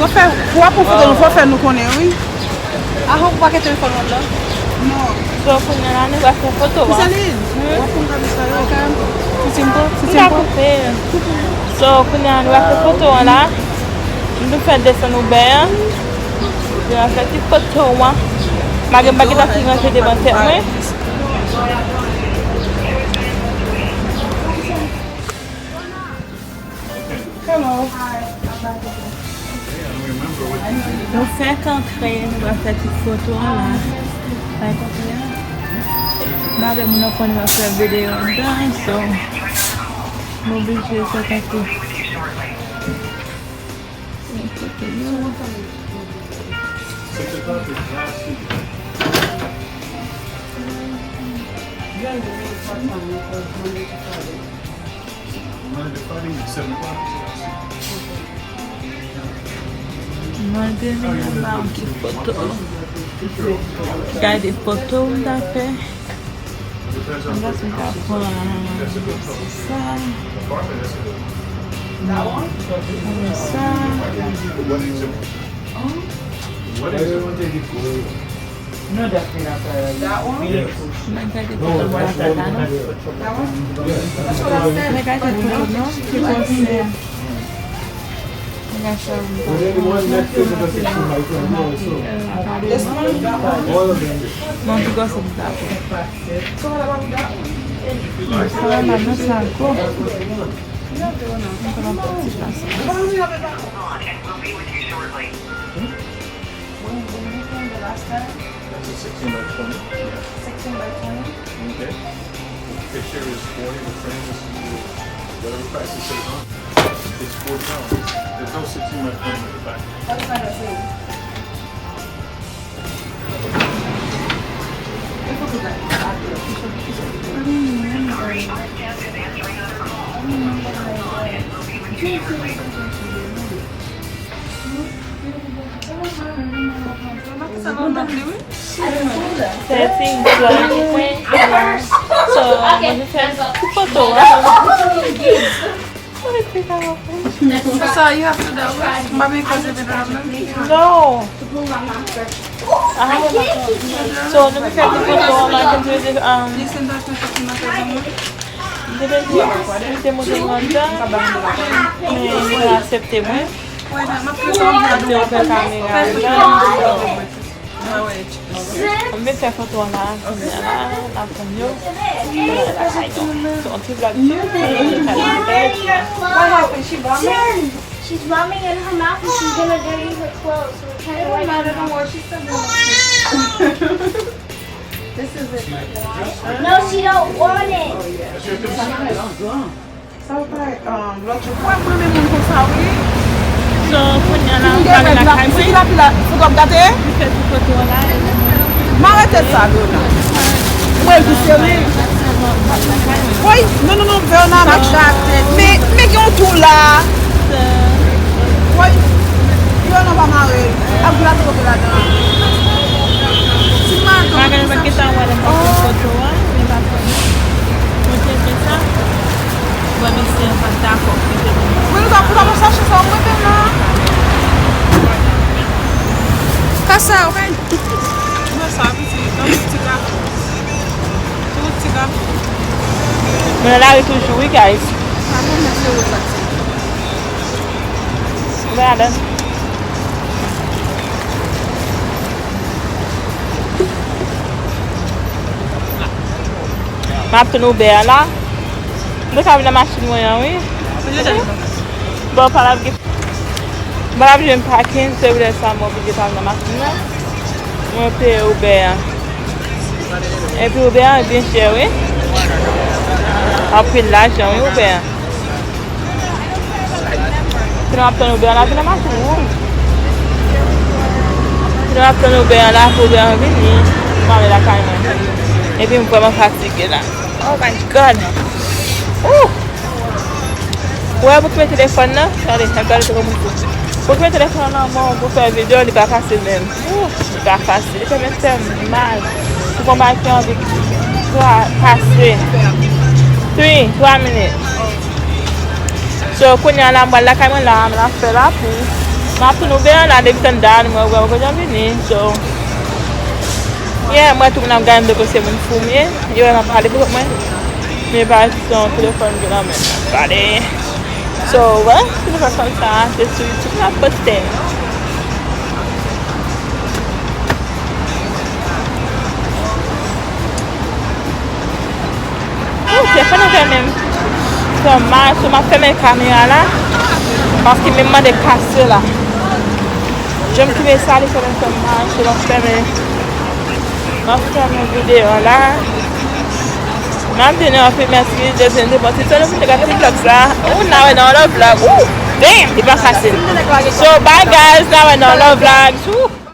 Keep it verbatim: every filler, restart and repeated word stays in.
Fò fè, pou w ap pran foto nou, fò fè nou konnen, wi. Ahon, ou pa gen telefòn mwen nan? Non. So, kounye a la, nou va fè foto a. Micheline, hmm? W ap pran kamera yo. Ok. Titi m pa, titi m pa. M pa koupe. So, kounye a, nou va fè foto an la. Nou fè desann Uber an. Nou va fè ti foto an. Malgre m pa gen tan ki rantre devan tèt mwen. Hello. Nou fèk antre, nou va fè ti foto an la. Fèk antre a. M pa vle moun nan konnen m ap fè videyo anndan, so m oblije fèk antre. Fè foto yo. Monday to Friday, seven o'clock. Mande m yon ba yon ti foto. Gade foto m ta fè. Anba m ta pran sa. Pran sa. What is it? What is it? No, that's me not that. That one? Mwen gade foto m pa ta la, non? That one? Mwen gade foto, non? Ki pòs se? Mwen gade sa m pa. This one? That one? Mwen pi gòs m ta pran. So what about that one? Sa va mal, non, sa gwo. Mwen pa nan pran ti plas. When, when you came the last time? That's a sixteen by twenty. Yeah. Sixteen by twenty? Okay. The picture is forty, the frame is, whatever price it says on it, it's forty dollars. There's no sixteen by twenty in the back. That's not the same. Thirteen, twelve. So, mwen fè ti foto a. Sa, you have to do that. M pa vle koze de la. No. Ah, so, nou fè ti foto a, mwen te di, um, m te di, m te montre nou anndan, men li pa aksepte mwen. M te ouvè kamera a. Mwen vin fè foto an la, kounye a la, n ap tann yo. Se yon ti vlòg tou. What happened? She vomit? She's vomiting in her mouth and she's gonna dirty her clothes, so we're trying to wipe them off. This is it. No, she don't want it. Sa w pa, um, lòt jou. Mwen renmen moun konsa, wi. So, kounye a la, m prale lakay mwen. Foto w ap gate? M fè ti foto la. Mare tèt sa, Leona. Mwen vise, wi. Woy, non, non, non, Leona, m ap gate. Men, men gen yon tou la. Woy, Leona pa mare. Ap gate kote ladan. Ti madan. Bagay pa gentan wè lè m ap fè foto a, men pa konnen. Mwen te fè sa. Bon, mesye an pa t dakò pou te vin. Mwen, nou ta, nou ta pran chache sa, mwen menm nan. Ka sa, ou kay. Mwen sa, piti, nan ti gato. Ti gato. Mwen nan lari toujou, wi, guys. Sa bon, mesye, ou sa ti. Mwen adan. M ap tann Uber a la. M te ka vin nan machin mwen an, wi. Bon, pa l ap gen, pa l ap jwenn pakin, se poutèt sa m oblije pa vin nan machin nan. Mwen peye Uber an. Epi Uber an byen chè, wi. Anpil lajan, wi, Uber an. Si nou ap tann Uber an la, vin nan machin ou. Si nou ap tann Uber an la, pou Uber an vini, m ale lakay mwen. Epi m vrèman fatige la. Oh my God! Ooh! Ou wè pou koupe telefòn nan? Gade, gade telefòn nan. Pou koupe telefòn nan, bon, pou fè videyo, li pa fasil menm. Ooh, li pa fasil. Li te menm fè m mal. Pou konbati anvi twa pase. Three, twa minit. So, kounye a la, m pral lakay mwen la, m la fè lapou. M ap tann Uber an la depi tann dan mwen wè ou pa janm vini. So, yeah, mwen tou moun ap gade m tankou se moun fou m ye. Yo wè m ap pale pou mwen. Men pa son telefòn gen nan men m ap pale. So, wè, telefòn fanm sa se sou YouTube m ap poste. Ok, fè nou fèmen m. Fè m mache, m ap fèmen kamera la. Paske men m mande kase la. Jan m kite sa, li fè m fè m mache, m ap fèmen. M ap fèmen videyo la. M ap di nou anpil mèsi, dezyèm de pati. Se nou pou te gade ti vlog sa. Ou na wè nan lòt vlog. Ou, damn, li pa fasil. So, bye guys, na wè nan lòt vlog. Ooh.